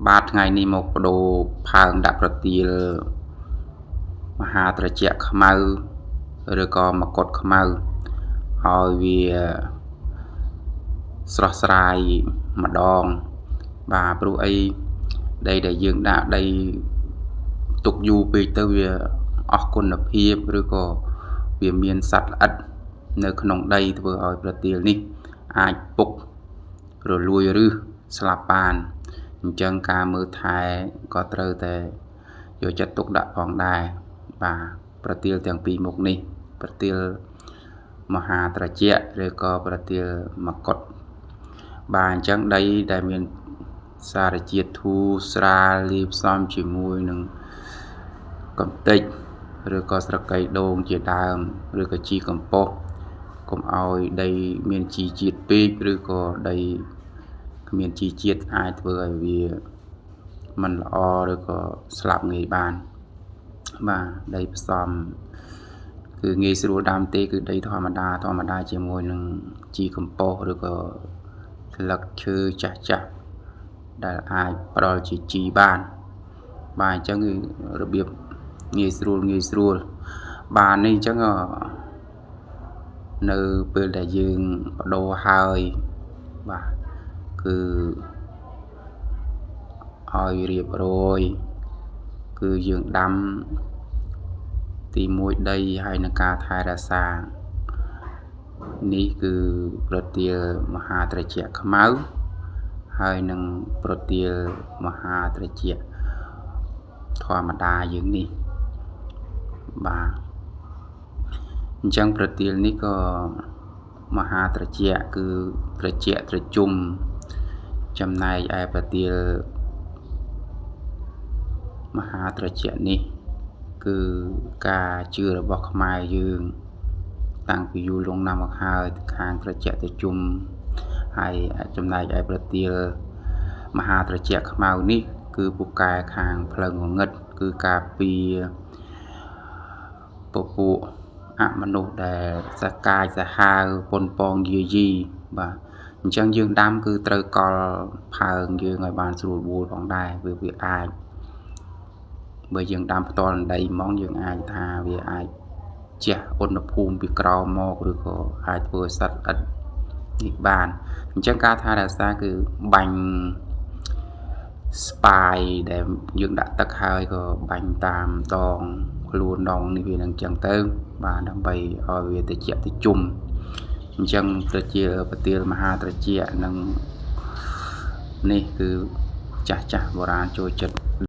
បាទថ្ងៃនេះមកបដូរផើងដាក់ប្រទាលមហាត្រជាក់ខ្មៅឬក៏មកុដខ្មៅឲ្យវាស្រស់ស្រាយម្ដងបាទព្រោះអីដីដែលយើងដាក់ដីទុកយូរពេកទៅវាអស់គុណភាពឬក៏វាមានសត្វល្អិតនៅក្នុងដីធ្វើឲ្យប្រទាលនេះអាចពុករលួយឬស្លាប់បានអញ្ចឹងការមើលថែក៏ត្រូវតែយកចិត្តទុកដាក់ផងដែរបាទប្រទាលទាំងពីរមុខនេះប្រទាលមហាត្រជាក់ឬក៏ប្រទាលមកុដបាទអញ្ចឹងដីដែលមានសារជាតិធូរស្រាលលាយផ្សំជាមួយនឹងកំទេចឬក៏ស្រកីដូងជាដើមឬក៏ជីកំប៉ុស្តកុំឲ្យដីមានជីជាតិពេកឬក៏ដីគ្មានជីជាតិអាចធ្វើឲ្យវាមិនល្អឬក៏ស្លាប់ងាយបានបាទដីផ្សំគឺងាយស្រួលដាំទេគឺដីធម្មតាធម្មតាជាមួយនឹងជីកំប៉ុស្តឬក៏ស្លឹកឈើចាស់ចាស់ដែលអាចផ្ដល់ជាជីបានបាទអញ្ចឹងគឺរបៀបងាយស្រួលងាយស្រួលបាទនេះអញ្ចឹងនៅពេលដែលយើងបដូរហើយបាទគឺឲ្យរៀបរយគឺយើងដាំទី1ដីហើយនឹងការថែរក្សានេះគឺប្រទាលមហាត្រជាក់ខ្មៅហើយនឹងប្រទាលមហាត្រជាក់ធម្មតាយើងនេះបាទអញ្ចឹងប្រទាលនេះក៏មហាត្រជាក់គឺត្រជាក់ត្រជុំចំណែកឯប្រទាលមហាត្រជាក់នេះគឺការជឿរបស់ខ្មែរយើងតាំងពីយូរលង់ណាស់មកហើយខាងត្រជាក់ត្រជុំហើយចំណែកឯប្រទាលមហាត្រជាក់ខ្មៅនេះគឺពូកែខាងផ្លូវងងឹតគឺការពារពពួកអមនុស្សដែលសកាយសាហាវប៉ុនប៉ងយាយីបាទអញ្ចឹងយើងដាំគឺត្រូវកល់ផើងយើងឲ្យបានស្រួលបួលផងដែរវាអាចបើយើងដាំផ្ទាល់ដីហ្មងយើងអាចថាវាអាចជះឧណ្ហភូមិពីក្រោមមកឬក៏អាចធ្វើឲ្យសត្វល្អិតនេះបានអញ្ចឹងការថែរក្សាគឺបាញ់ស្ប៉ាយដែលយើងដាក់ទឹកហើយក៏បាញ់តាមដងខ្លួនដងនេះវានឹងអញ្ចឹងទៅបាទដើម្បីឲ្យវាត្រជាក់ត្រជុំអញ្ចឹងត្រជាប្រទាលមហាត្រជាក់នឹងនេះគឺចាស់ចាស់បុរាណចូលចិត្ត